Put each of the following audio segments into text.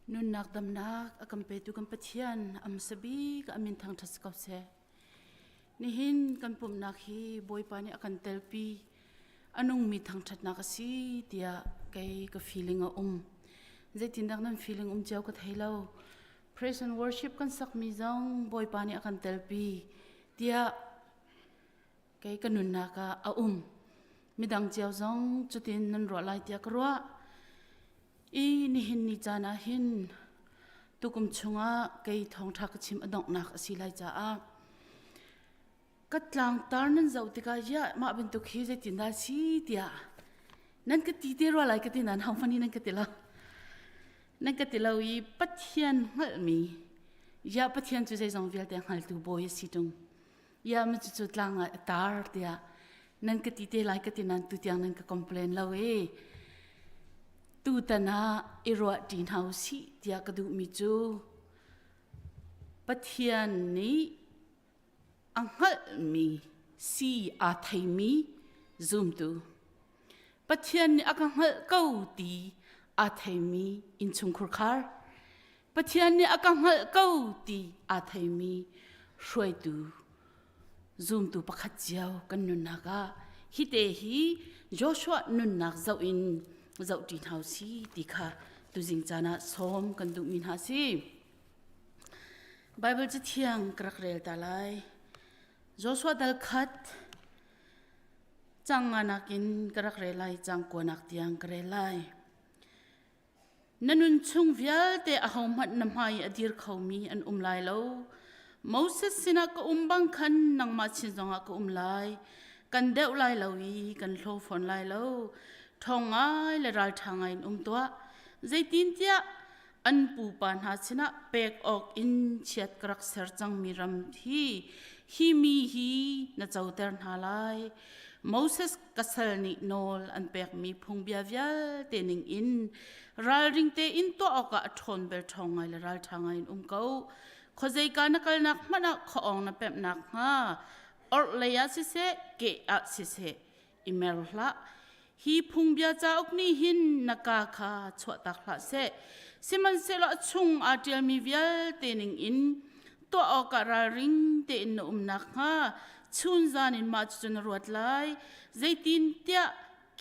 Nunnak damnak a kan petu kan Pathian a hmasa bik a min thangṭhat si ko seh. Nihin kan pumhnak hi Bawipa nih a kan telpi a nungmi thangṭhatnak a si tiah kei ka feeling a um. Zeitindah nan feeling um cio ka thei lo. Praise and worship kan sakmi zong Bawipa nih a kan telpi tiah kei ka nunnak ah a um. Midang cio zong cutin nan ruah lai tiah ka ruah. I nihin ni caan ah hin tukum chungah kei thawngṭha ka chim a donghnak a si lai caah ka tlangtar nan zoh tikah ya mah bantuk hi zeitindah si tiah nan ka ti te rua lai ka ti nan hang fani nan ka ti lo nan ka ti lo i Pathian hngalhmi ya Pathian cu zeizong vialte hngaltu bawi a si ṭung ya ma cu cu tlang ah tar tiah nan ka ti te lai ka ti nan tu tiang nan ka complain lo e tutan ah i ruah ṭi hna u sih tiah ka duhmi cu Pathian nih a hngalhmi si aa theimi zumtu Pathian nih a ka hngalh ko ti aa theimi innchungkhur khar Pathian nih a ka hngalh ko ti aa theimi hruaitu zumtu pakhat cio kan nunnak ah hi te hi Joshua nunnak zoh in zoh ṭi hna si ti kha tuzing caan ah sawm kan duhmi hna si. Bible cathiang ka rak rel ta lai. Joshua dal khat cang nga nakin ka rak rel lai cang kuanak tiang ka rel lai. Na nun chung vialte ahohmanh na hmai i a dir khomi an um lai lo. Moses sinah ka um bang khan nangmah chin zongah ka um lai. Kan deuh lai lo i kan hlaw fawn lai lo. Ṭhawng ngai le ralṭha ngai in um tuah. Zeitintiah an pupa hna sinah pek awk in chiat ka rak ser cangmi ram hi hi mi hi na coter hna lai. Moses ka sal nih nawl an pekmi phungbia vialte ning in ralring tein tuah awkah a ṭhawn bel ṭhawng ngai le ralṭha ngai in um ko. Khuazeika na kalnak hmanh ah khuaawng na pemh nakhnga orhlei ah siseh, ke ah siseh i mer hlah. Hi phungbia cauk nih hin na kaa kha chuahtak hlah seh. Sihmanhsehlaw a chung aa ṭialmi vialte ning in tuah awkah ralring tein na um nakhnga chunzan in mah cucu na ruat lai. Zeitintiah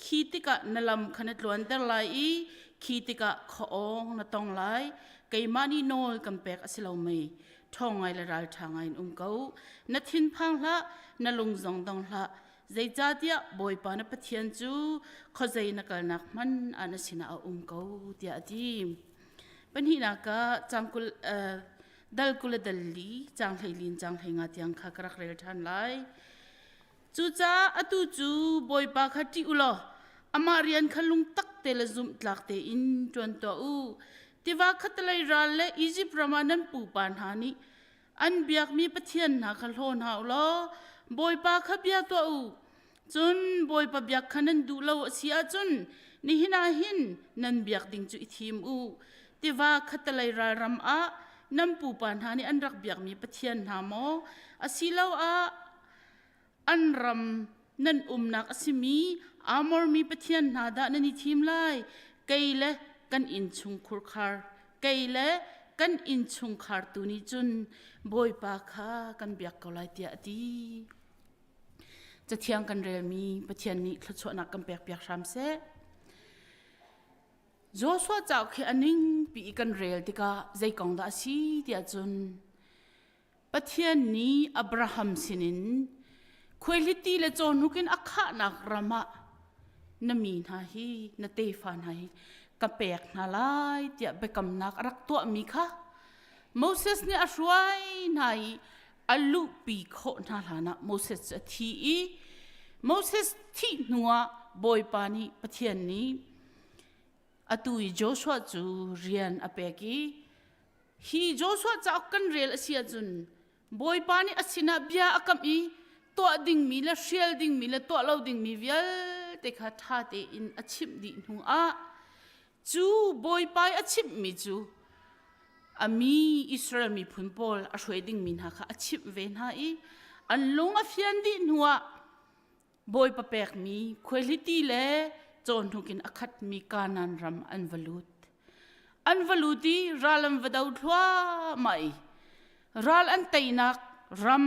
khi tikah na lam kha na tluanter lai i khi tikah khuaawng na tong lai. Keimah nih nawl kan pek a si lo mei? Ṭhawng ngai le ralṭha ngai in um ko. Na thinphang hlah, na lung zong dong hlah. Zeicahtiah Bawipa na Pathian cu khuazei na kalnak hmanh ah na sinah a um ko tiah a ti. Pahnihnak ah cangkul dal kul le dal li cang hleilin cang hleinga tiang kha ka rak rel ṭhan lai. Cucaah atu cu Bawipa kha ṭih u law amah rian kha lungtak te le zumhtlak tein ṭuan tuah u. Tiva khattelei ral le Izipt ram ah nan pupa hna nih an biakmi pathian hna kha hlaw hna u law Bawipa kha bia tuah u. Cun Bawipa biak kha nan duh lo a si ahcun nihin ah hin nan biak ding cu i thim u. Tiva khattelei ralram ah nan pupa hna nih an rak biakmi pathian hna maw asiloah an ram nan umnak a simi Amor mi pathian hna dah nan i thim lai kei le kan innchungkhur khar kei le kan innchungkhar tu nih cun Bawipa kha kan biak ko lai tiah a ti. Cathiang kan relmi Pathian nih thluachuahnak kan pekpiak hram seh. Joshua cauk hi a ningpi i kan rel tikah zei kong dah a si tiah cun Pathian nih Abraham sinin khuaihliti le cawhnuk in a khahnak ram ah na mi hna hi na tefa hna hi ka pek hna lai tiah biakamnak a rak tuahmi kha Moses nih a hruai hna i a luhpi khawh hna hlanah Moses cu a thi i Moses thih hnuah Bawipa nih Pathian nih atu i Joshua cu rian a pek i Hi Joshua cauk kan rel a si ahcun Bawipa nih a sinah bia a kamh i tuah dingmi le hrial dingmi le tuah lo dingmi vialte kha ṭha tein a chimh dih hnuah cu Bawipa i a chimhmi cu a mi Israel miphun pawl a hruai dingmi hna kha a chimh ve hna i an lung a fian dih hnuah Bawipa pekmi khuaihliti le cawhnuk in a khatmi Kanaan ram an va lut. An va lut i ral an va do thluahmah i ral an teinak ram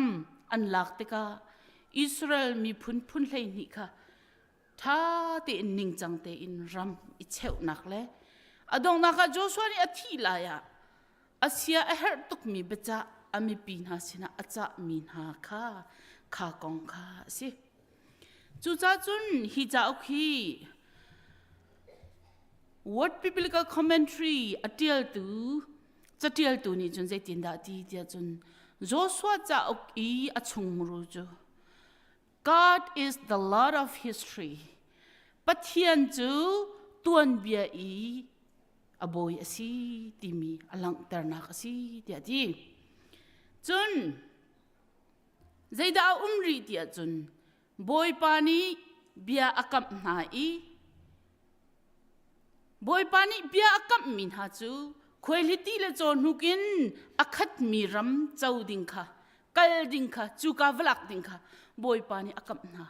an lak tikah Israel miphun phun 12 kha ṭha tein ningcang tein ram i cheuhnak le a donghnak ah Joshua nih a thih lai ah a sia a herh tukmi biacah a mipi hna sinah a cahmi hna kha kha kong kha a si. Cucaah cun hi cauk hi Word Biblical Commentary a ṭialtu caṭialtu nih cun zeitindah ti tiah cun Joshua cauk i a chungmuru cu God is the Lord of history. Pathian cu tuanbia i a bawi a si timi a langhternak a si tiah a ti. Cun zeidah a um rih tiah cun Bawipa nih bia a kamh hna i Bawipa nih bia a kamhmi hna cu khuaihliti le cawhnuk in a khatmi ram co ding kha kal ding kha cuka va lak ding kha Bawipa nih a kamh hna.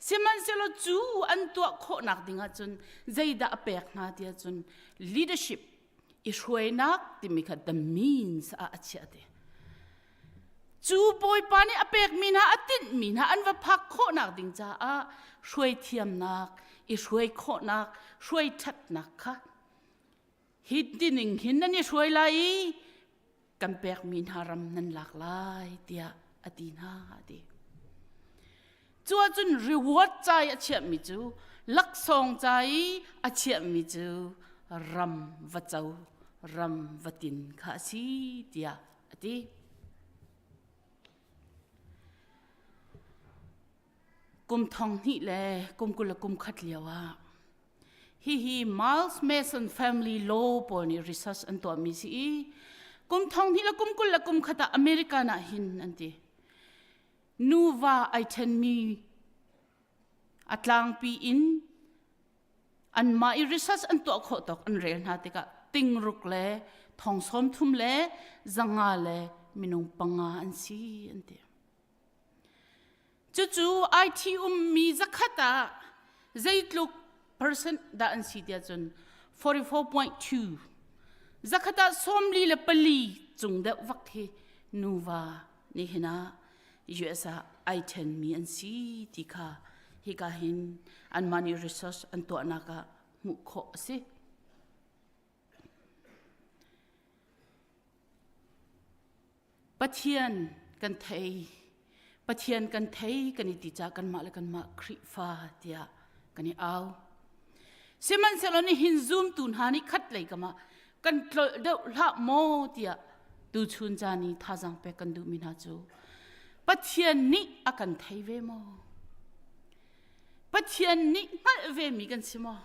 Sihmanhsehlaw cu an tuah khawhnak ding ahcun zeidah a pek hna tiah cun leadership i hruainak timi kha the means ah a chiah te. Cu Bawipa nih a pekmi hna a tinhmi hna an va phak khawhnak ding caah hruai thiamnak, i hruai khawhnak, hruai ṭhatnak kha hi tining hin nan i hruai lai i kan pekmi hna ram nan lak lai tiah a ti hna a ti. Cu ahcun reward ca i a chiahmi cu laksawng ca i a chiahmi cu ram va co ram va tin kha a si tiah a ti. Kum thong hnih le kum 21 lio ah Hihi Miles Mason family law pawl nih research an tuahmi si i kum thong hnih le kum 21 ah American ah hin an ti. Nuva ai ṭhenmi a tlangpi in anmah i research an tuah khawh tawk an rel hna tikah tingruk le thong sawm thum le zanga le minung panga an si an ti. Cucu IT ummi zakhat ah zeitluk percent dah an si tiah cun 44.2 zakhat ah 44 cung deuh vak hi nuva nih hin ah US ah ai ṭhenmi an si ti kha hika hin anmah nih research an tuahnak ah hmuh khawh a si. Pathian kan thei Pathian kan thei kan i ti caah kanmah le kanmah Khrihfa tiah kan i au. Sihmanhsehlaw nihin zumtu hna nih khat lei kam ah kan tlolh deuh hlah maw tiah tuchun caan i thazaang pek kan duhmi hna cu Pathian nih a kan thei ve maw? Pathian nih hngalh ve mi kan si maw?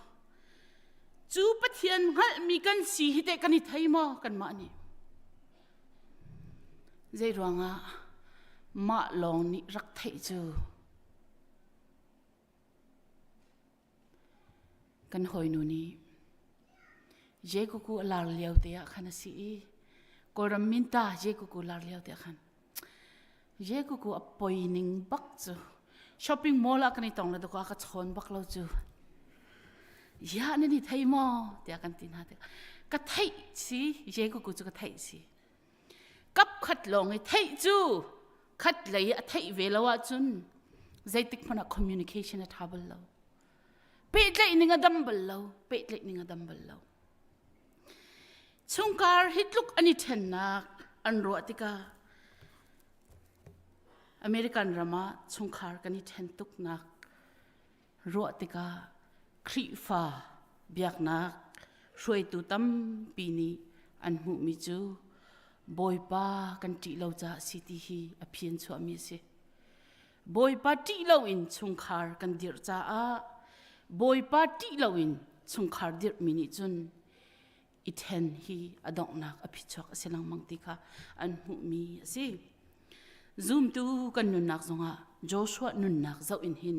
Cu Pathian hngalhmi kan si hi teh kan i thei maw kanmah nih? Zei ruangah mah lawng nih rak theih cu kan hawinu nih Jekuku a lar lio te ah khan a si i Kawlram minta Jekuku lar lio te ah khan Jekuku a poi ning bak cu shopping mall ah kan i tong le dawk ah ka chawn bak lo cu ya nan i thei maw tiah kan ti hna tik ka theih si Jekuku cu ka theih si kap khat lawng i theih cu khat lei a theih ve lo ahcun zeitik hmanh ah communication a ṭha bal lo pehtlaih ning a dam bal lo pehtlaih ning a dam bal lo chungkhar hi tluk an i ṭhennak an ruah tikah American ram ah chungkhar kan i ṭhen tuknak ruah tikah Khrihfa biaknak hruaitu tampi nih an hmuhmi cu Bawipa kan ṭih lo caah si ti hi a phi an chuahmi a si. Bawipa ṭih loin chungkhar kan dirh caah Bawipa ṭih loin chungkhar dirhmi nih cun i ṭhen hi a donghnak a phichuak a si lengmang ti kha an hmuhmi a si. Zumtu kan nunnak zongah Joshua nunnak zoh in hin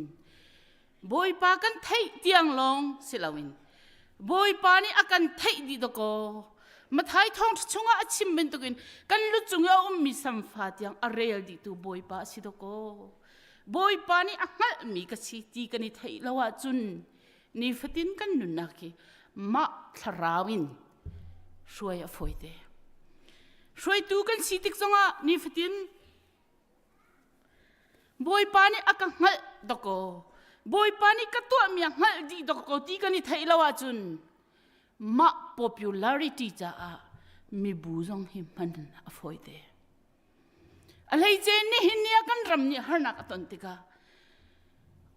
Bawipa kan theih tiang lawng si loin Bawipa nih a kan theih dih dakaw Mathai thawngṭha chungah a chim bantukin kan lu cung i a ummi samfa tiang a rel dihtu Bawipa a si dakaw Bawipa nih a hngalhmi ka si ti kan i theih lo ahcun nifatin kan nunnak hi. mah thlarau in hruai a fawi te. Hruaitu kan si tik zongah nifatin Bawipa nih a ka hngalh dakaw, Bawipa nih ka tuahmi a hngalh dih dakaw ti kan i theih lo ahcun mah popularity caah mibu zong hi hman a fawi te. A hleice nihin ni ah kan ram nih harnak a ton tikah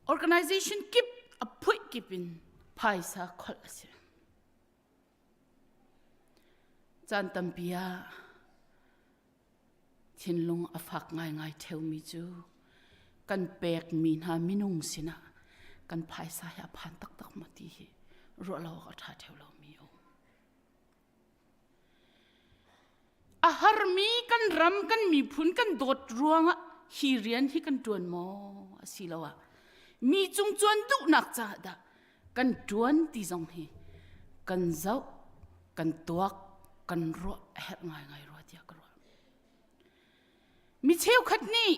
organization kip a phuih kip in phaisa kholh a si. Caan tampi ah thinlung a fak ngaingai ṭheumi cu kan pekmi hna minung sinah kan phaisa hi a phan taktak maw ti hi ruah lo awk a ṭha ṭheu lomi a um. A harmi kan ram kan miphun kan dawt ruangah hi rian hi kan ṭuan maw asiloah mi cung cuan duhnak caah dah kan ṭuan ti zong hi kan zoh kan tuak kan ruah a herh ngaingai rua tiah ka ruah. Mi cheukhat nih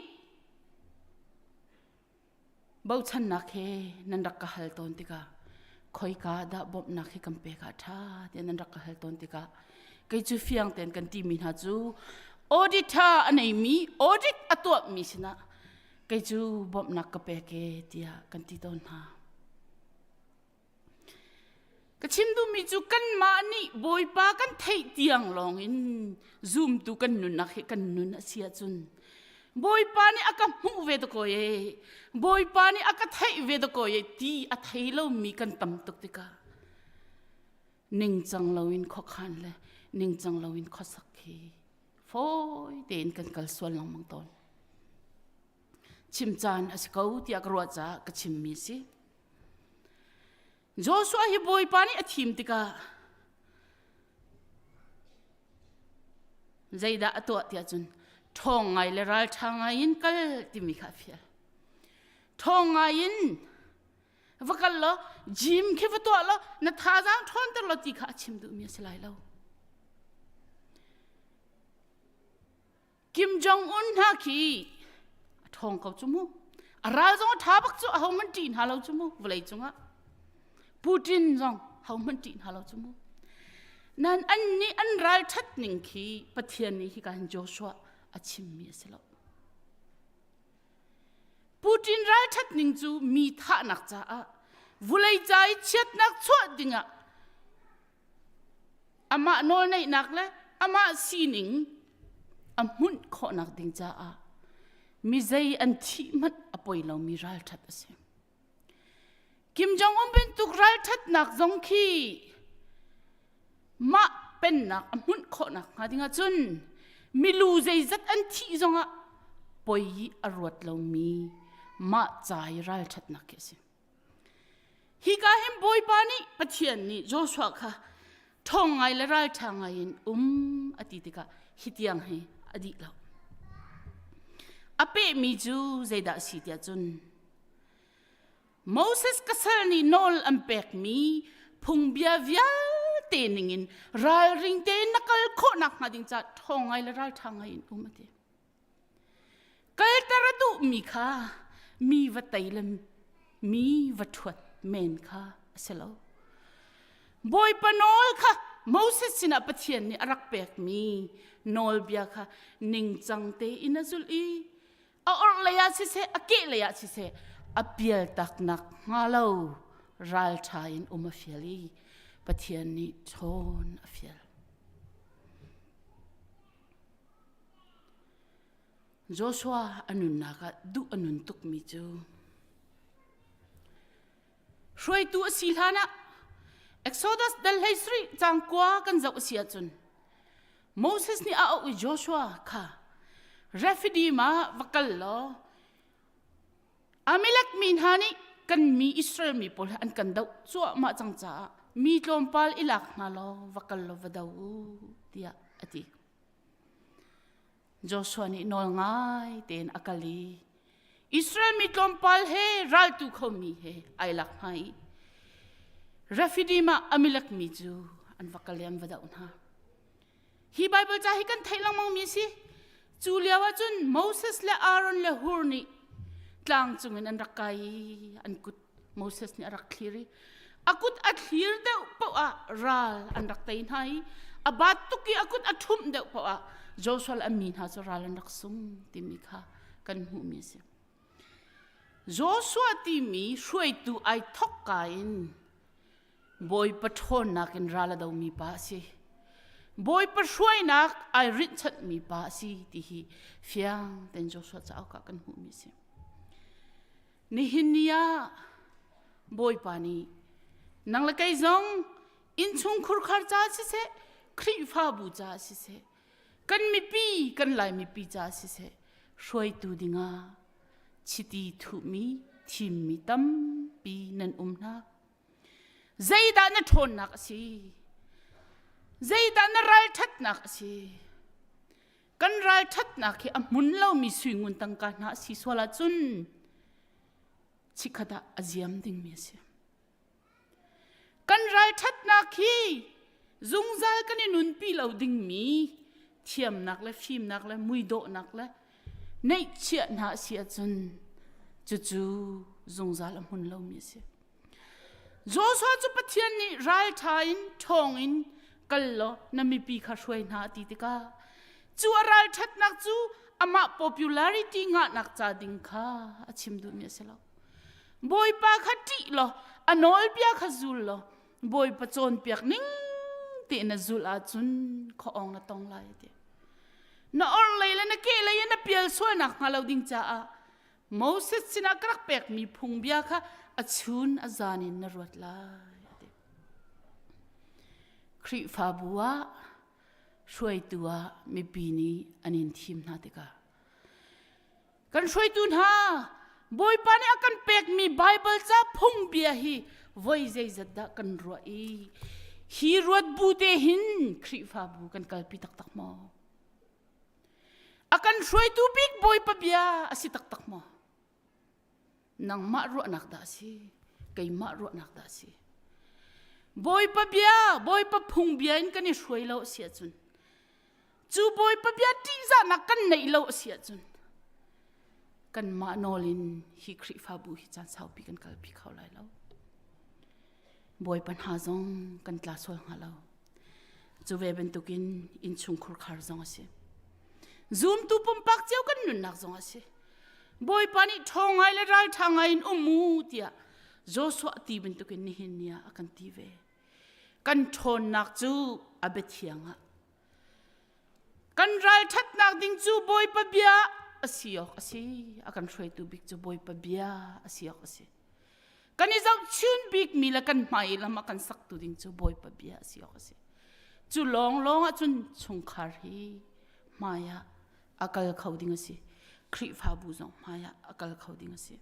Bochannak he nan rak ka hal tawn tikah khoika dah bawmhnak hi kan pek ah ṭha tiah nan rak ka hal tawn tikah kei cu fiang tein kan timi hna cu auditor a neimi audit a tuahmi sinah kei cu bawmhnak ka pek e tiah kan ti tawn hna. Ka chim duhmi cu kanmah nih Bawipa kan theih tiang lawngin zumtu kan nunnak hi kan nun a si ahcun Bawipa nih a ka hmuh ve dakaw e Bawipa nih a ka theih ve dakaw e ti a thei lomi kan tam tuk tikah ningcang loin khuakhan le ningcang loin khuasak hi fawi tein kan kal sual lengmang tawn. Chim caan a si ko tiah ka ruah caah ka chimmi a si. Joshua hi Bawipa nih a thim tikah zeidah a tuah tiah cun ṭhawng ngai le ralṭha ngai in kal timi kha a fial. Ṭhawng ngai in va kal law gym khi va tuah law na thazaang ṭhawnter law ti kha a chim duhmi a si lai lo. Kim Jong Un hna khi a ṭhawng ko cu mu. A ral zong a ṭha bak cu ahohmanh ṭih hna lo cu mu vawlei cungah. Putin zong hohmanh ṭih hna lo cu mu. Nan an nih an ral ṭhat ning khi Pathian nih hika hin Joshua a chimmi a si lo. Putin ralṭhat ning cu mi thahnak caah vulei ca i chiatnak chuah dingah Amah nawlneihnak le amah sining a hmunh khawhnak ding caah mi zei an thih hmanh a poi lomi ralṭhat a si. Kim Jong-un bantuk ralṭhatnak zong khi mah pennak a hmunh khawhnak hnga ding ahcun milu zeizat an thih zongah poi i a ruat lomi mah ca i ralṭhatnak khi a si. Hika hin Bawipa nih Pathian nih Joshua kha ṭhawng ngai le ralṭha ngai in um a ti tikah hi tiang hi a dih lo. A pehmi cu zeidah a si tiah cun Moses ka sal nih nawl an pekmi phungbia vialte ningin ralring tein na kal khawh nakhnga ding caah ṭhawng ngai le ralṭha ngai in um a ti. Kalter a duhmi kha mi va tei le mi va ṭhuat men kha a si lo. Bawipa nawl kha Moses sinah Pathian nih a rak pekmi nawlbia kha ningcang tein a zulh i a orhlei ah siseh a kehlei ah siseh a pialtaknak hnga lo ralṭha in um a fial i Pathian nih ṭhawn a fial. Joshua a nunnak ah duh a nun tukmi cu hruaitu a si hlan ah Exodus dal hlei sarih cang kua kan zoh a si ahcun Moses nih a auh i Joshua kha Rephidim ah va kal law Amalek mi hna nih kan mi Israel mi pawl hi an kan doh cuahmah cang caah mi tlawmpal i lak hna law va kal law va do u tiah a ti. Joshua nih nawl ngai tein a kal i Israel mi tlawmpal he raltu khomi he ai lak hna i Rephidim ah Amalek mi cu an va kal i an va doh hna. Hi Bible ca hi kan theih lengmang mi si. Cu lio ah cun Moses le Aaron le Hur nih tlang cungin an rak kai i an kut Moses nih a rak thlir i. A kut a thlir deuh paoh ah ral an rak tei hna i a bat tuk i a kut a ṭhumh deuh paoh ah Joshua le a mi hna cu ral an rak sung timi kha kan hmuhmi a si. Joshua timi hruaitu ai thok ka in Bawipa ṭhawnnak in ral a domi pa a si. Bawipa hruainak ai rinhchanhmi pa a si ti hi fiang tein Joshua cauk ah kan hmuhmi a si. Nihin ni ah Bawipa nih nang le kei zong innchung khurkhar ca siseh, Khrihfabu ca siseh, kan mipi, kan Lai mipi ca siseh, hruaitu dingah chiti thuhmi, thimmi tampi nan um hna. Zeidah na ṭhawnnak a si? Zeidah na ralṭhatnak a si? Kan ralṭhatnak hi a hmun lomi suingun tangka hna a si sual ahcun chikkhat ah a ziam dingmi a si. Kan ralṭhatnak hi zungzal kan i nunpi lo dingmi thiamnak le fimnak le muidawhnak le neihchiah hna a si ahcun cucu zungzal a hmun lomi a si. Joshua cu Pathian nih ralṭha in ṭhawng in kal law na mipi kha hruai hna a ti tikah cu a ralṭhatnak cu amah popularity ngahnak ca ding kha a chim duhmi a si lo. Bawipa kha ṭih law a nawlbia kha zul law Bawipa cawnpiak ning tein na zulh ahcun khuaawng na tong lai a ti. Na orhlei le na kehlei in na pial sualnak hnga lo ding caah Moses sinah ka rak pekmi phungbia kha a chun a zan in na ruat lai a ti. Khrihfabu ah hruaitu ah mipi nih an in thim hna tikah kan hruaitu hna Bawipa nih a kan pekmi Baibal ca phungbia hi voi zeizat dah kan ruah i hi ruat bu te hin Khrihfabu kan kalpi taktak maw? A kan hruaitu bik Bawipa bia a si taktak maw? Nangmah ruahnak dah a si? Keimah ruahnak dah a si? Bawipa bia, Bawipa phung bia in kan i hruai lo a si ahcun cu Bawipa bia ṭihzahnak kan neih lo a si ahcun kanmah nawl in hi Khrihfabu hi caan saupi kan kalpi kho lai lo. Bawipa hna zong kan tla sual hnga lo. Cu ve bantukin innchung khurkhar zong a si. Zumtu pumpak cio kan nunnak zong a si. Bawipa nih ṭhawng ngai le ralṭha ngai in um u tiah Joshua ti bantukin nihin ni ah a kan ti ve. Kan ṭhawnnak cu a biathiang ah kan ralṭhatnak ding cu Bawipa bia a si awk a si. A kan hruaitu bik cu Bawipa bia a si awk a si. Kan i zohchun bikmi le kan hmai lam a kan saktu ding cu Bawipa bia a si awk a si. Cu lawnglawng ahcun chungkhar hi hmai ah a kal kho ding a si. Khrihfabu zong hmai ah a kal kho ding a si.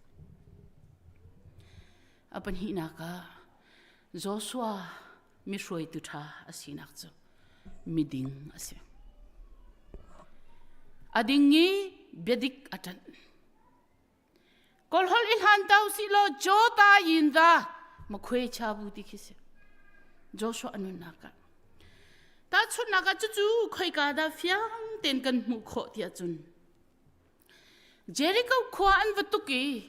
A pahnihnak ah Joshua mi hruaitu ṭha a sinak cu miding a si. A ding i biadik a ṭanh. Kawlholh i hlan to si law Jota yin da makhwe chabu ti khi si. Joshua a nunnak ah. Tahchunhnak ah cucu khoika dah fiang tein kan hmuh khawh tiah cun Jericho khua an va tuk i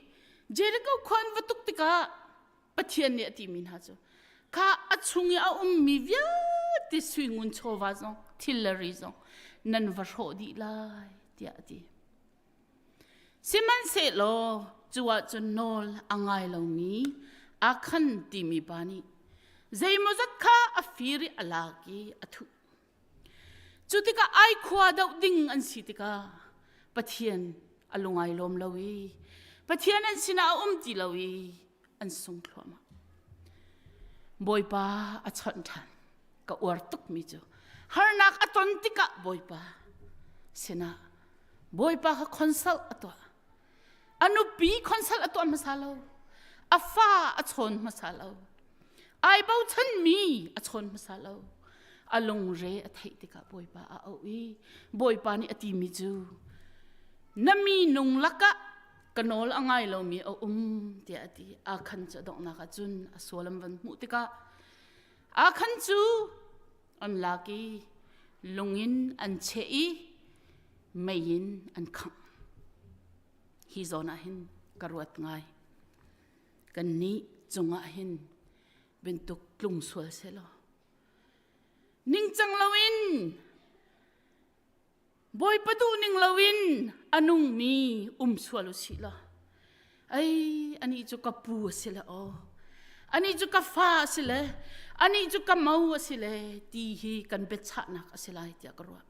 Jericho khua an va tuk tikah Pathian nih a timi hna cu kha a chung i a ummi vialte sui ngun chawva zong thil le ri zong nan va hrawh dih lai tiah a ti. Sihmanhsehlaw cu ahcun nawl a ngai lomi Akhan timi pa nih zeimawzat kha a fir i a lak i a thuh. Cu tikah ai khua doh ding an si tikah Pathian a lung ai lawm lo i Pathian an sinah a um ti lo i an sung thluahmah. Bawipa a chawnh ṭhan. Ka uar tukmi cu harnak a ton tikah Bawipa sinah Bawipa kha consult a tuah. A nupi consult a tuah hmasa lo. A fa a chawn hmasa lo. Ai bochanmi a chawn hmasa lo. A lungre a theih tikah Bawipa a auh i Bawipa nih a timi cu na mi nung lakah ka nawl a ngai lomi a um tiah a ti. Akhan cu a donghnak ah cun a sual an van hmuh tikah Akhan cu an lak i lung in an cheh i mei in an khangh. Hi zawn ah hin ka ruat ngai. Kannih cungah hin Bentuk tlung sual selaw. Ningcang loin Bawipa duh ning loin a nungmi um sual u sih law ei anih cu ka pu a si le aw anih cu ka fa a si le anih cu ka mo a si le ti hi kan biachahnak a si lai tiah ka ruah.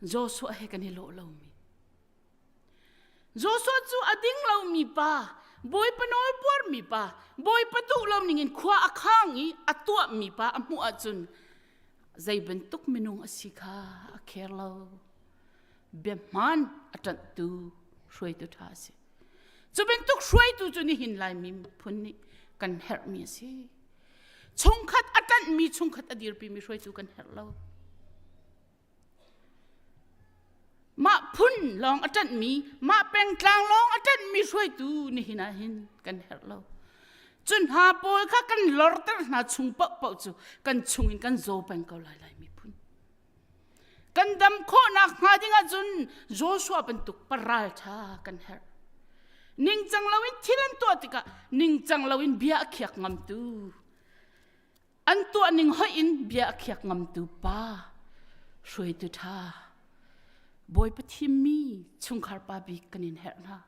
Joshua he kan i lawh lomi Joshua cu a ding lomi pa, Bawipa nawl buarmi pa, Bawipa duh lo ningin khua a khang i a tuahmi pa a hmuh ahcun zei bantuk minung a si kha a care lo. Biahmaan a ṭanhtu hruaitu ṭha a si. Cu bantuk hruaitu cu nihin Laimi phun nih kan herhmi a si. Chungkhat a ṭanhmi, chungkhat a dirpimi hruaitu kan herh lo. Mah phun lawng a ṭanhmi, mah pengtlang lawng a ṭanhmi hruaitu nihin ah hin kan herh lo. Cu hna pawl kha kan lorter hna chung paohpaoh cu kan chungin kan zaw peng ko lai lai miphun. Kan dam khawhnak hnga ding ahcun Joshua bantuk paral ṭha kan herh. Ningcang loin thil an tuah tikah ningcang loin bia a khiak ngamtu An tuah ning hoih in bia a khiak ngamtu pa, hruaitu ṭha, Bawipa thimmi chungkhar pa bik kan in herh hna.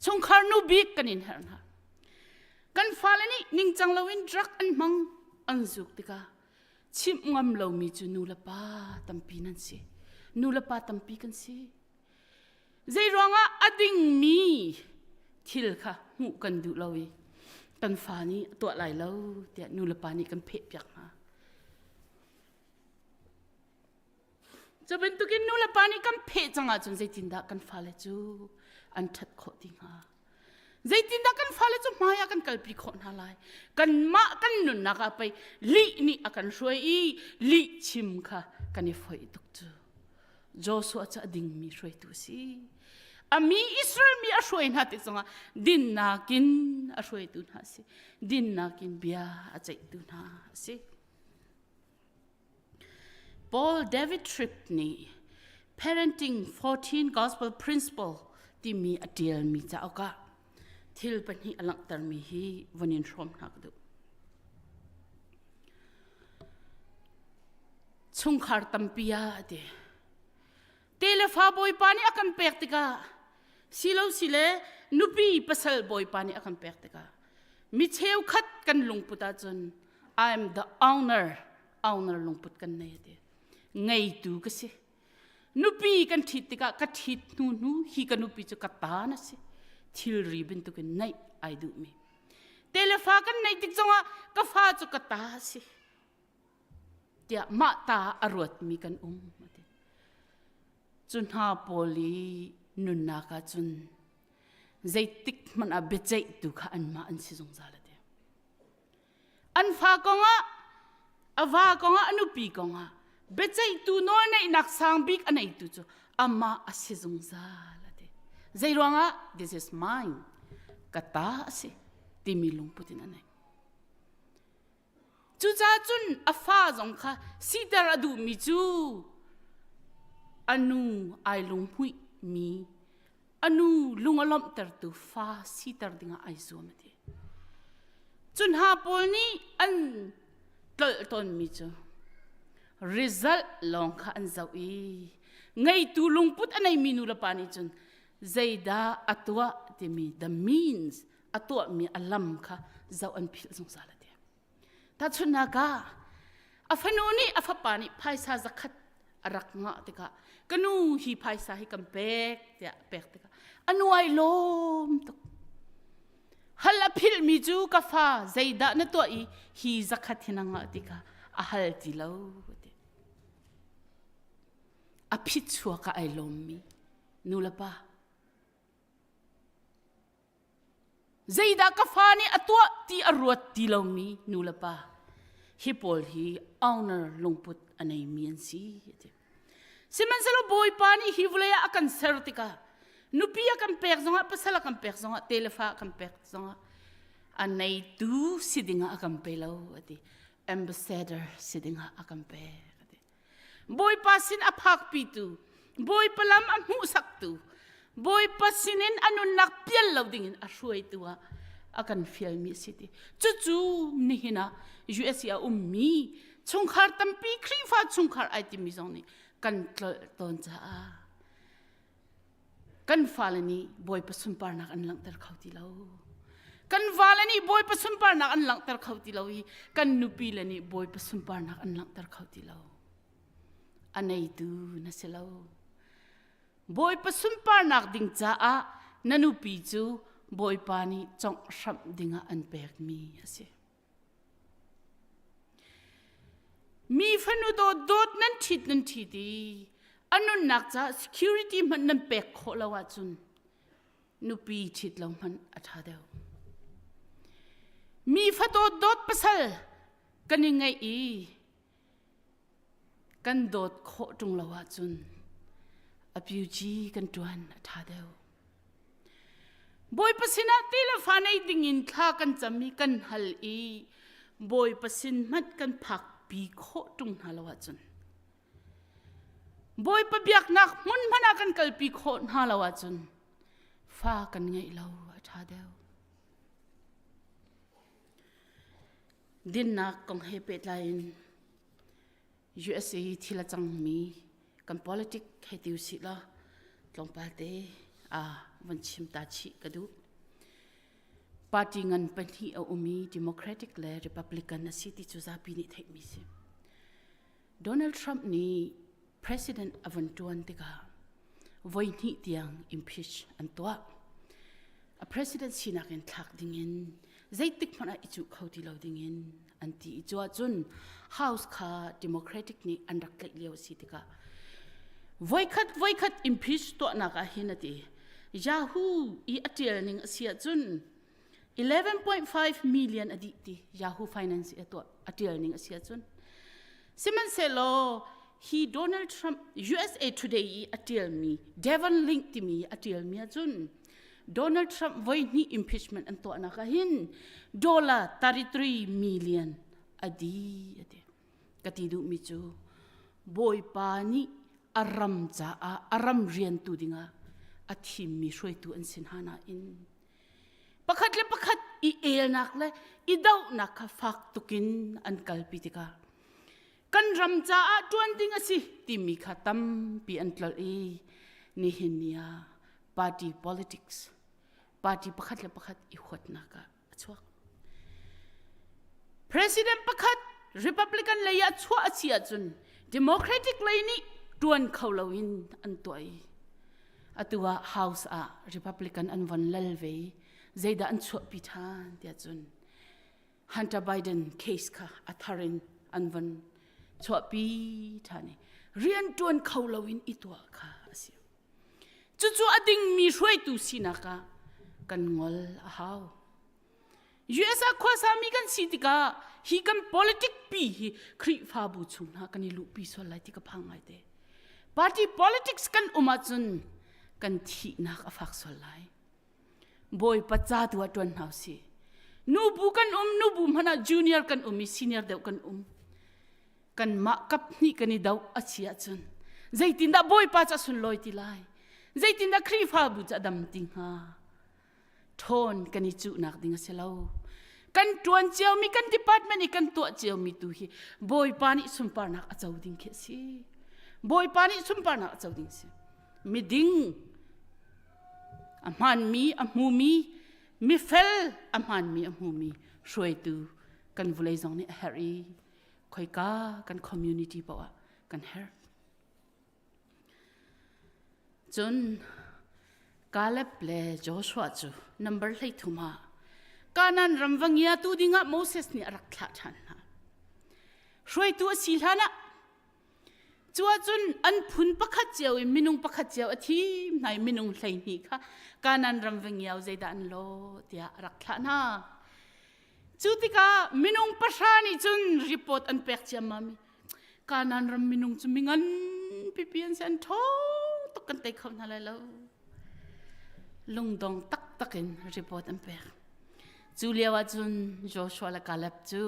Chungkhar nu bik kan in herh hna. Kan fale nih ningcang loin drug an hmang an zuk tikah chimh ngam lomi cu nu le pa tampi nan si. Nu le pa tampi kan si. Zeiruangah a dingmi thil kha hmuh kan duh lo i kan fa nih a tuah lai lo tiah nulepa nih kan phehpiak hna. Cu bantukin nulepa nih kan pheh cang ahcun zeitindah kan fale cu an ṭhat khawh ti hnga? Zeitindah kan fale cu hmai ah kan kalpi khawh hna lai? Kanmah kan nunnak ah pei lih nih a kan hruai i lih chim kha kan i foih tuk cu. Joshua cu a dingmi hruaitu a si. A mi Israel mi a hruai hna tik zongah dinnak in a hruaitu hna a si. Dinnak in bia a ceihtu hna a si. Paul David Tripp nih Parenting 14 Gospel Principle timi a ṭialmi cauk ah thil pahnih a langhtermi hi von in hrawm hna ka duh. Chungkhar tampi ah a ti. Te le fa bawipa nih a kan pek tikah silo sile nupi pasal bawipa nih a kan pek tikah mi cheukhat kan lungput ahcun I am the owner owner lungput kan nei a ti. Ngeitu ka si. Nupi kan ṭhit tikah ka ṭhit hnu hnu hi ka nupi cu ka ta na si. Thilri bantukin neih ai duhmi. Te le fa kan neih tik zongah ka fa cu ka ta a si. Tiah mah ta a ruatmi kan um. Cu hna pawl i nunnak ah cun zeitik hmanh ah biaceihtu kha anmah an si zungzal a ti. An fa kongah, a va kongah, a nupi kongah biaceihtu nawlneihnak sang bik a neitu cu amah a si zungzal a ti. Zei ruangah this is mine ka ta a si timi lungput in a nei. Cucaah cun a fa zong kha siter a duhmi cu a nu ai lunghmuihmi a nu lung a lawmhtertu fa siter dingah ai zuam a ti. Cu hna pawl nih an tlolh tawnmi cu result lawng kha an zoh i ngeitu lungput a neimi nu le pa nih cun zeidah a tuah timi the means a tuahmi a lam kha zoh an philh zungzal a ti. Tahchunhnak ah a fanu nih a fapa nih phaisa zakhat a rak ngah tikah ka nu hi phaisa hi kan pek tiah pek tikah a nuai lawm tuk. Hal a philhmi cu ka fa zeidah na tuah i hi zakhat hi na ngah ti kha a hal ti lo ti. A phit chuak ah ai lawmmi nu le pa Zeidah ka fa nih a tuah ti a ruat ti lomi nu le pa hi pawl hi owner lungput a neimi an si a ti. Sihmanhsehlaw Bawipa nih hi vawlei ah a kan ser tikah nupi a kan pek zongah pasal a kan pek zongah telefa a kan pek zongah a neitu si dingah a kan pe lo a ti. Ambassador si dingah a kan pek a ti. Bawipa sin a phakpitu, Bawipa lam a hmuhsaktu, Bawipa sinin a nunnak pial lo dingin a hruaitu ah a kan fialmi a si ti. Cucu nihin ah USA a ummi chungkhar tampi Khrihfa chungkhar ai timi zong nih kan tlolh tawn caah kan fale nih Bawipa sunparnak an langhter kho ti lo. Kan vale nih Bawipa sunparnak an langhter kho ti lo i kan nupi le nih Bawipa sunparnak an langhter kho ti lo. A neitu na si lo. Bawipa sunparnak ding caah na nupi cu Bawipa nih conghhramh dingah an pekmi a si. Mi fanu dawt nan ṭhit nan ṭhit i a nunnak caah security hmanh nan pek khawh lo ahcun nupi ṭhit lo hmanh a ṭha deuh. Mi fa dawt pasal kan i ngeih i kan dawt khawh ṭung lo ahcun a pyuci kan ṭuan a ṭha deuh. Bawipa sinah ti le fa nei dingin thla kan cam i kan hal i Bawipa sin hmanh kan phakpi khawh ṭung hna lo ahcun Bawipa biaknak hmun hmanh ah kan kalpi khawh hna lo ahcun fa kan ngeih lo a ṭha deuh. Dinnak kong he pehtlai in USA thil a cangmi kan politic hei ti usih law tlawmpal te a von chim ta chih ka duh. Party ngan pahnih a um i Democratic le Republican a si ti cu zapi nih theihmi si. Donald Trump nih president a von ṭuan tikah voi hnih tiang impeach an tuah. A president sinak in thlak dingin zeitik hmanh ah i cuh kho ti lo dingin an ti i cu ahcun House kha Democratic nih an rak tlaih lio a si tikah voikhat voikhat impeach tuahnak ah hin a ti Yahoo i a ṭial ning a si ahcun 11.5 million a dih ti Yahoo Finance i a tuah a ṭial ning a si ahcun sihmanhsehlaw hi Donald Trump USA Today i a ṭialmi Devon Link timi a ṭialmi ahcun Donald Trump voi hnih impeachment an tuahnak ah hin dollar 33 million a di a ti ka ti duhmi cu Bawipa nih a ram caah a ram riantu dingah a thimmi hruaitu an si hna nain pakhat le pakhat i elnak le i dohnak kha fak tukin an kalpi tikah kan ram caah ṭuan ding a si timi kha tampi an tlolh i nihin ni ah party politics party pakhat le pakhat i huatnak ah a chuak. President pakhat Republican lei ah chuah a si ahcun Democratic lei nih ṭuan kho loin an tuah i atu ah House ah Republican an von lal ve i zeidah an chuahpi ṭhan tiah cun Hunter Biden case kha a thar in an von chuahpi ṭhan i rian ṭuan kho loin i tuah kha a si. Cucu a dingmi hruaitu sinak ah kan ngol a hau. US ah khuasami kan si tikah hi kan politic pi hi Khrihfabu chung hna kan i luhpi sual lai ti ka phang ngai te. Party politics kan um ahcun kan thihnak a fak sual lai. Bawipa ca tu ah ṭuan hna usih. Nubu kan um, nubu hmanh ah junior kan um i senior deuh kan um. Kanmah kap hnih kan i doh a si ahcun zeitindah Bawipa cu a sunlawi ti lai? Zeitindah Khrihfabu cu a dam ti hnga? Ṭhawn kan i cuhnak ding a si lo. Kan ṭuan ciomi, kan department i kan tuah ciomi tu hi Bawipa nih sunparnak a co ding khi a si. Bawipa nih sunparnak a co ding a si. Miding a hmaanmi a hmumi mifel a hmaanmi a hmumi hruaitu kan vulei zong nih a herh i khoika kan community paoh ah kan herh. Cun Caleb le Joshua cu number 13 ah Kanaan ram va ngiatu dingah Moses nih a rak thlah ṭhan hna. Hruaitu a si hlanah Cu ahcun an phun pakhat cio in minung pakhat cio a thim hna i minung 12 kha Kanaan ram va ngiau zeidah an lawh tiah a rak thlah hna. Cu tikah minung pahra nih cun report an pek ciammam i Kanaan ram minung cu mingan pipi an si an ṭhawng tuk kan tei kho hna lai lo. Lungdong taktak in report an pek. Cu lio ah cun Joshua le Caleb cu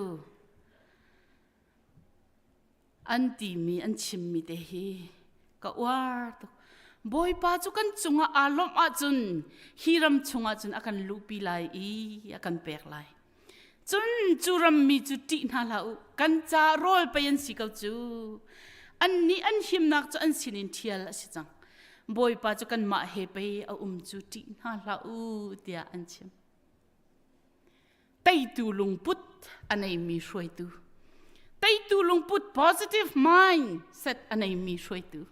An timi an chimmi te hi ka uar tuk. Bawipa cu kan cungah aa lawmh ahcun hi ram chungah cun a kan luhpi lai i a kan pek lai. Cun cu rammi cu ṭih hna hlah u, kan ca rawl pei an si ko cu. Annih an himnak cu an sinin ṭhial a si cang. Bawipa cu kanmah he pei a um cu ṭih hna hlah u, tiah an chim. Teitu lungput a neimi hruaitu. Teitu lungput positive mindset a neimi hruaitu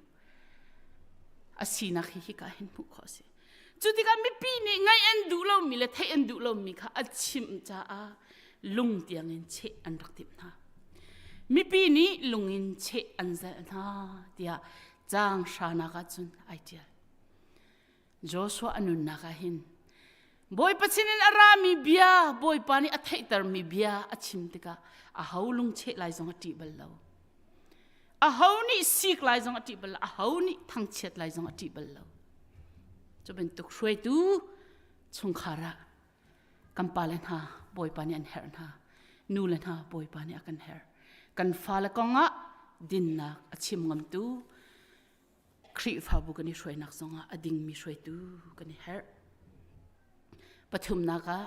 a sinak hi hika hin hmuh khawh a si. Cu tikah mipi nih ngaih an duh lomi le theih an duh lomi kha a chimh caah lung tiangin cheh an rak timh hna. Mipi nih lung in cheh an zalh hna tiah caang hranak ah cun ai ṭial. Joshua a nunnak ah hin Bawipa sinin a rami bia Bawipa nih a theihtermi bia a chim tikah aho lungcheh lai zong a ṭih bal lo. Aho nih sik lai zong a ṭih bal lo. Aho nih thangchiat lai zong a ṭih bal lo. Cu bantuk hruaitu chungkhar ah kan pale hna Bawipa nih an herh hna. Nule hna Bawipa nih a kan herh. Kan fale kongah dinnak a chim ngamtu Khrihfabu kan i hruainak zongah a dingmi hruaitu kan i herh. Pathumnak ah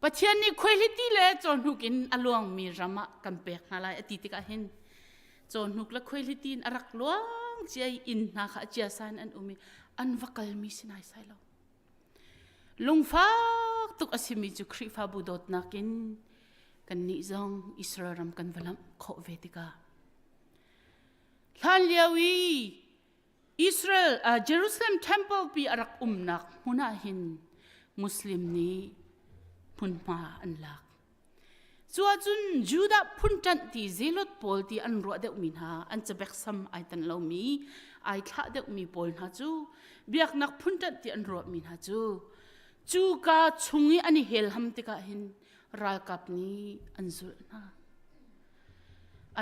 Pathian nih khuaihliti le cawhnuk in a luangmi ram ah kan pek hna lai a ti tikah hin cawhnuk le khuaihliti in a rak luang cia i inn hna kha a ciasa in an um i an va kalmi si naisai lo. Lungfak tuk a simi cu Khrihfabu dawtnak in kannih zong Israel ram kan va lamh khawh ve tikah Hlanlio i Israel uh, Jerusalem temple pi a rak umnak hmun ah hin Muslim nih hmunhma an lak. Cu ahcun Judah phun ṭanh ti Zelot pawl ti an ruah deuhmi hna an cabek sam ai tan lomi ai thlah deuhmi pawl hna cu biaknak phun ṭanh ti an ruahmi hna cu cuka chung i an i helham tikah hin ralkap nih an zulh hna.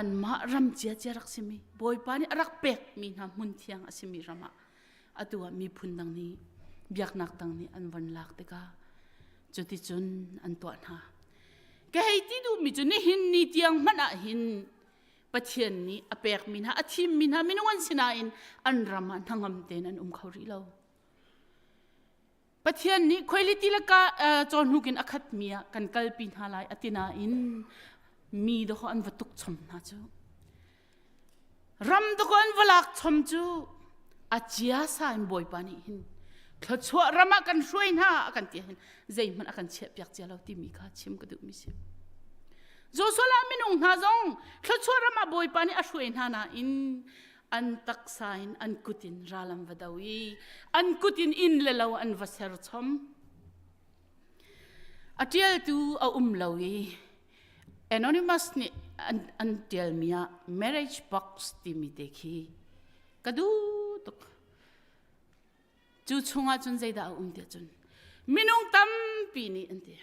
Anmah ram ciacia rak simi Bawipa nih a rak pekmi hna hmun thiang a simi ram ah atu ah miphun dang nih biaknak dang nih an von lak tikah cuticun an tuah hna. Ka hei ti duhmi cu nihin ni tiang hmanh ah hin Pathian nih a pekmi hna a thimmi hna minung an si nain an ram ah hnangam tein an um kho rih lo. Pathian nih khuailiti le ka cawhnuk in a khatmi ah kan kalpi hna lai a ti nain mi dawh an va tuk chom hna cu. Ram dawh an va lak chom cu a ciasa in Bawipa nih hin thluachuah ram ah kan hruai hna a kan ti hin zeihmanh a kan chiahpiak cia lo timi kha chim ka duhmi si. Joshua la minung hna zong thluachuah ram ah Bawipa nih a hruai hna nain an taksa in an kut in ral an va do i an kut in inn le lo an va ser chom. A ṭialtu a um lo i anonymous nih an, an ṭialmi ah marriage box timi te khi ka duh tuk. Cu chungah cun zeidah a um tiah cun minung tampi nih an ti.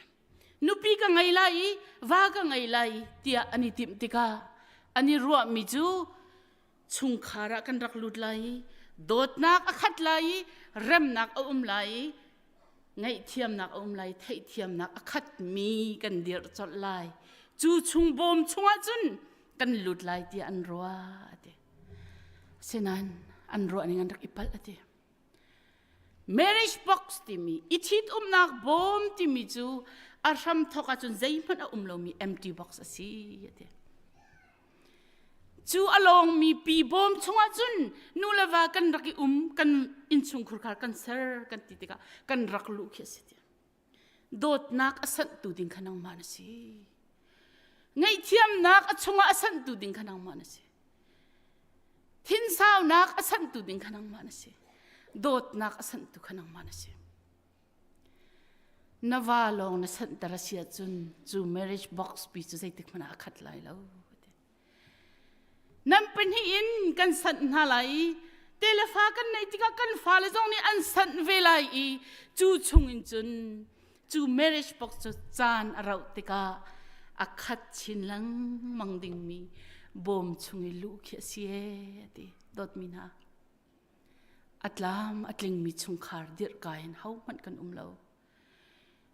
Nupi ka ngei lai i va ka ngei lai tiah an i timh tikah an i ruahmi cu chungkhar ah kan rak lut lai i dawtnak a khat lai i remnak a um lai i ngaihthiamnak a um lai theihthiamnak a khatmi kan dirh colh lai cu chung bawm chungah cun kan lut lai tiah an ruah a ti Asinain an ruahning an rak i palh a ti. Marriage box timi i ṭhitumnak bawm timi cu a hram thawk ahcun zeihmanh a um lomi empty box a si a ti. Cu a lawngmi pi bawm chungah cun nu le va kan rak i um kan innchungkhur khar kan ser kan ti tikah kan rak luh khi a si ti. Dawtnak a sanhtu ding kha nangmah na si. Ngaihthiamnak a chungah a sanhtu ding kha nangmah na si. Thinsaunak a sanhtu ding kha nangmah na si. Dawtnak a sanhtu kha nangmah na si. Na va lawng na sanhter a si ahcun cu marriage box pi cu zeitik hmanh ah a khat lai lo. Nan pahnih in kan sanh hna lai i telefa kan neih tikah kan fale zong nih an sanh ve lai i cu chungin cun cu marriage box cu caan a rauh tikah a khat chin lengmang dingmi bawm chung i luh khi a si ee a ti dawtmi hna a tlam a tlingmi chungkhar dirhka in hohmanh kan um lo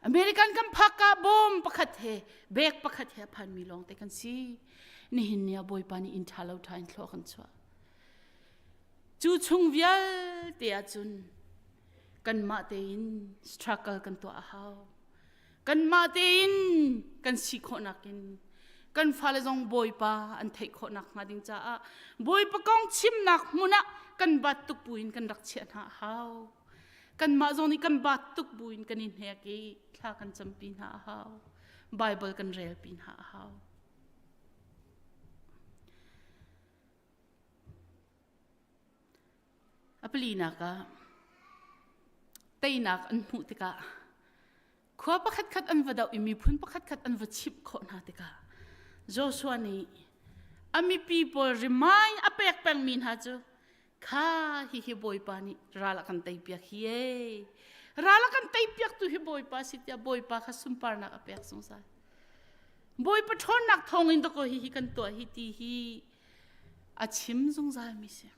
American kan phak ka bawm pakhat he bag pakhat he a phanmi lawng te kan si. Nihin ni ah Bawipa nih inn ṭha lo ṭha in thlua kan chuah. Cu chung vialte ahcun kanmah tein struggle kan tuah a hau. Kanmah tein kan si khawhnak in kan fale zong Bawipa an theih khawhnak hnga ding caah Bawipa kong chimnak hmun ah kan bat tuk buin kan rak chiah hna a hau. Kanmah zong nih kan bat tuk buin kan i hnek i thla kan campi hna a hau. Bible kan relpi hna a hau. A palinak ah teinak an hmuh tikah khua pakhatkhat an va doh i miphun pakhatkhat an va chimh khawh hna tikah Joshua nih a mipi pawl remind a pek pengmi hna cu kha hihi Bawipa nih ral a kan teipiak hi ee ral a kan teipiak tu hi Bawipa si tiah Bawipa kha sunparnak a pek zungzal. Bawipa ṭhawnnak thawngin dakaw hihi kan tuah hi ti hi a chim zungzalmi si.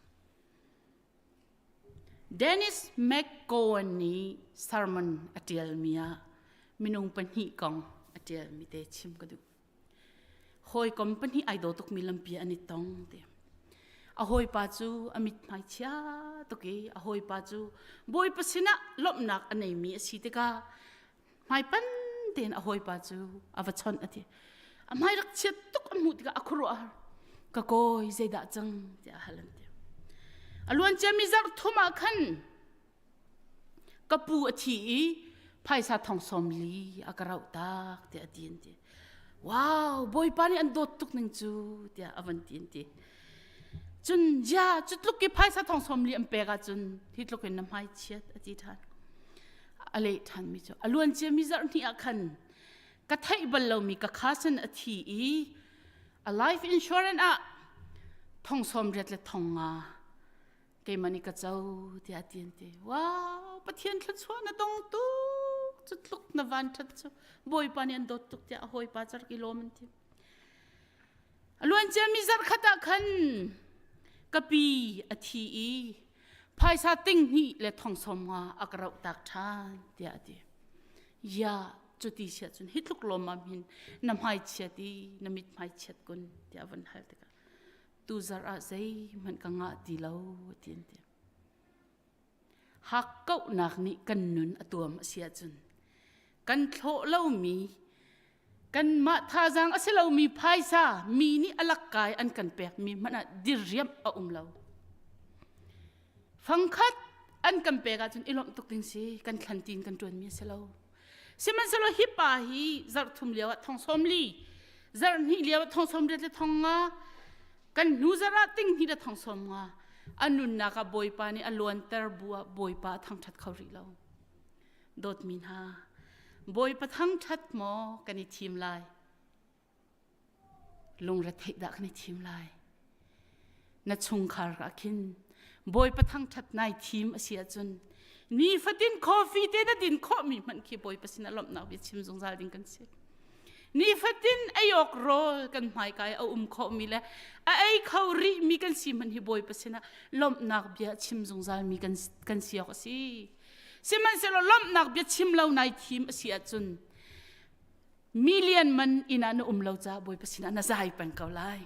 Dennis McGowan nih sermon a ṭialmi ah minung pahnih kong a ṭialmi te chim ka duh. Hawikom pahnih ai daw tukmi lampi an i tong ti. A hawipa cu a mithmai chia tuk i a hawipa cu Bawipa sinah lawmhnak a neimi a si tikah hmaipan tein a hawipa cu a va chawnh a ti. A hmai rak chiat tuk a hmuh tikah a khuaruah a har. Ka kawi zeidah cang tiah a hal an ti. A luan ciami zarh thum ah khan ka pu a thi i phaisa thong sawm li a ka rauh tak tiah a ti an ti. Wow, Bawipa nih an dawt tuk ning cu tiah a van ti an ti. Cun ya cu tluk i phaisa thong sawm li an pek ahcun hi tluk in na hmai chiat a ti ṭhan. A leh ṭhanmi cu a luan ciami zarh hnih ah khan ka theih bal lomi ka cousin a thi i a life insurance ah thong sawm riat le thong nga keimah nih ka co tiah ti an ti. Wow, Pathian thluachuah na dong tuk cu tluk na van ṭhat cu Bawipa nih an dawt tuk tiah a hawipa cu rak i lawm an ti. A luan ciami zarh khat ah khan ka pi a thi i phaisa ting hnih le thong sawm nga a ka rauh tak ṭhan tiah a ti. Ya cuti siah cun hi tluk lawmmam hin na hmai chiat i na mit hmai chiat kun tiah a von hal tikah tu zarh ah zeihmanh ka ngah ti lo ti an ti. Hakkauhnak nih kan nun a tuam a si ahcun kan thlawh lomi kanmah thazaang a si lomi phaisa mi nih a lakkai an kan pekmi hmanh ah diriamh a um lo. Fangkhat an kan pek ahcun i lawmh tuk ding si kan thlan tiin kan ṭuanmi a si lo. Sihmanhsehlaw hi pa hi zarh thum lio ah thong sawm li, zarh hnih lio ah thong sawm riat le thong nga, kan hnu zarh ah ting hnih le thong sawm nga. A nunnak ah Bawipa nih a luanter bu ah Bawipa a thangṭhat kho rih lo. Dawtmi hna, Bawipa thangṭhat maw kan i thim lai? Lungretheih dah kan i thim lai? Na chungkhar ah khin Bawipa thangṭhat nai thim a si ahcun nifatin coffee te na din khawhmi hmanh khi Bawipa sinah lawmhnak bia chim zungzal ding kan si. Nifatin ei awk rawl kan hmaika i a um khawhmi le a ei kho rihmi kan si hmanh hi Bawipa sinah lawmhnak bia chim zungzalmi kan, kan si awk a si. Sihmanhsehlaw lawmhnak bia chim lo nai thim a si ahcun million man inn ah na um lo caah Bawipa sinah na zai peng ko lai.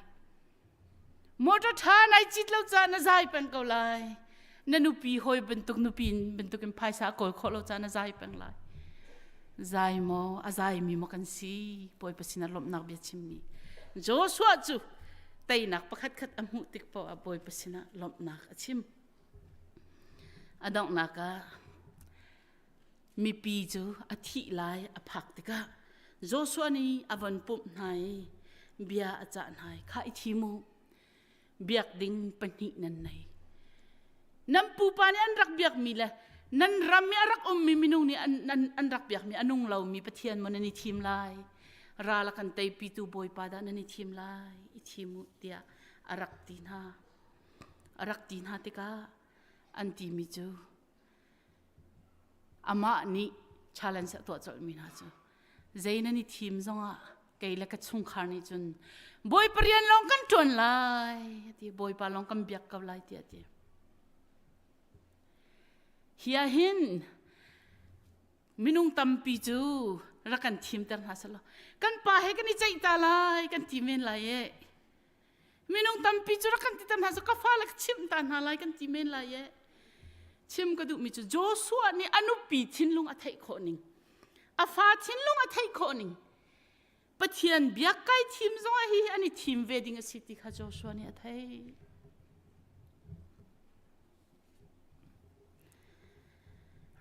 Motor ṭha nai cit lo caah na zai peng ko lai. Na nupi hawi bantuk nupi bantuk in phaisa a kawl khawh lo caah na zai peng lai. Zai maw a zaimi maw kan si Bawipa sinah lawmhnak bia chimmi. Joshua cu teinak pakhat khat a hmuh tik paoh ah Bawipa sinah lawmhnak a chim. A donghnak ah Mipi cu a thih lai a phak tikah Joshua nih a von pumh hna i bia a cah hna i kha i thim u biak ding pahnih nan nei nan pupa nih an rak biakmi le nan ram i a rak ummi minung nih an, an, an rak biakmi a nung lomi Pathian maw nan i thim lai ral a kan teipitu Bawipa dah nan i thim lai i thim u tiah a rak ti hna a rak ti hna tikah an timi cu Amah nih challenge a tuah colhmi hna cu zei nan i thim zongah kei le ka chungkhar nih cun Bawipa rian lawng kan ṭuan lai a ti Bawipa lawng kan biak ko lai tiah a ti. Hi ah hin minung tampi cu rak kan thimter hna selaw kan pa he kan i ceih ta lai kan ti men lai e. Minung tampi cu rak kan ti tam hna cu ka fale ka chimh ta hna lai kan ti men lai e. Chim ka duhmi cu Joshua nih a nupi thinlung a theih khawh ning, a fa thinlung a theih khawh ning, Pathian biak kai thim zongah hi an i thim ve ding a si ti kha Joshua nih a theih.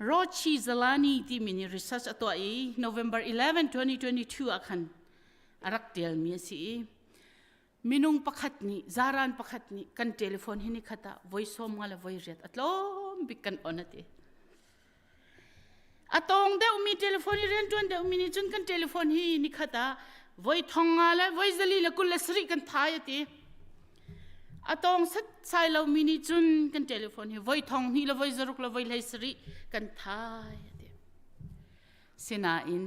Rochi Zalani timi nih research a tuah i November 11, 2022 ah khan a rak tialmi a si i minung pakhat nih zaran pakhat nih kan telephone hi ni khat ah voi sawm nga le voi riat a tlawm bik kan on a ti. A tawng deuhmi telephone i rianṭuan deuhmi nih cun kan telephone hi nikhat ah voi thong nga le voi zali le 27 kan thai a ti. A tawng setsai lomi nih cun kan telephone hi voi thong hnih le voi zaruk le voi hlei sarih kan thai a ti. Sinain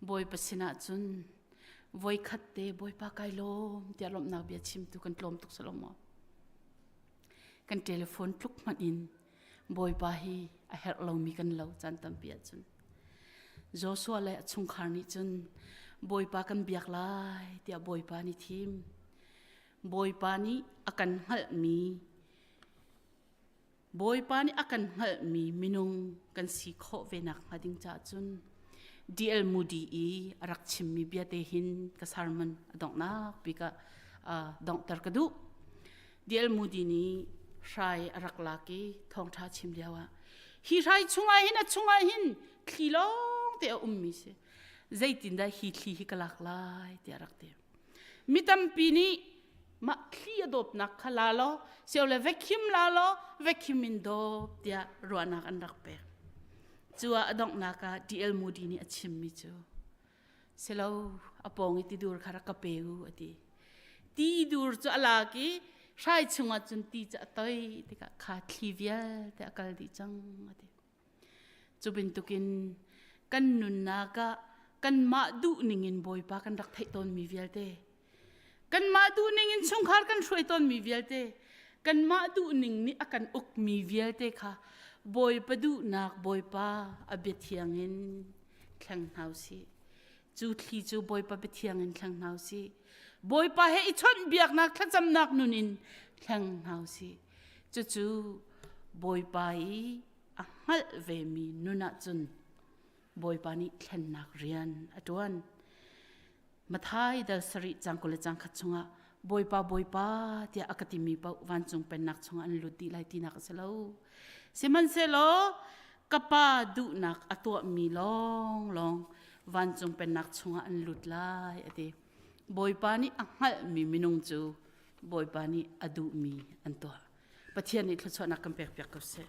Bawipa sinah cun voi khat te Bawipa kai lawm tiah lawmhnak bia chimtu kan tlawm tuk salo maw? Kan telephone tluk hmanh in Bawipa hi a herh lomi kan lo caan tampi ahcun. Joshua le a chungkhar nih cun Bawipa kan biak lai tiah Bawipa nih thim. Bawipa nih a kan hngalhmi Bawipa nih a kan hngalhmi minung kan si khawh ve nak hnga ding caah cun D.L. Moody i a rak chimmi bia te hin ka sermon a donghnak bik ah donghter ka duh. D.L. Moody nih hrai a rak lak i thawngṭha chim lioah hi hrai chungah hin a chungah hin thli lawng te a ummi si zeitindah hi thli hi ka lak lai tiah rak ti mi tampi nih mah thli a dawpnak kha la law sio le vacuum la law vacuum in dawp tiah ruahnak an rak pek cu ah a donghnak ah D.L. Moody nih a chimmi cu silo a pawng i tidur kha rak ka pe u a ti ti dur cu a lak i hrai chungah cun ti cu a toi tikah kha thli vialte a kal dih cang a ti cu bantukin kan nunnak ah kanmah duh ningin bawipa kan rak theih tawnmi vialte kanmah duh ningin chungkhar kan hruai tawnmi vialte kanmah duh ning nih a kan ukmi vialte kha bawipa duhnak bawipa a bia thiang in thleng hna usih. Cu thli cu Bawipa biathiang in thleng hna usih. Bawipa he i chawnh biaknak thlacamnak nun in thleng hna usih. Cucu Bawipa i a hngalh vemi nun ahcun Bawipa nih thlennak rian a ṭuan. Mathai dal sarih cang kul le cang khat chungah Bawipa Bawipa tiah a ka timi paoh vancung pennak chungah an lut dih lai tinak a si lo. Sihmanhsehlaw ka pa duhnak a tuahmi lawnglawng vancung pennak chungah an lut lai a ti. Bawipa nih a hngalhmi minung cu Bawipa nih a duhmi an tuah. Pathian nih thluachuahnak kan pekpiak ko seh.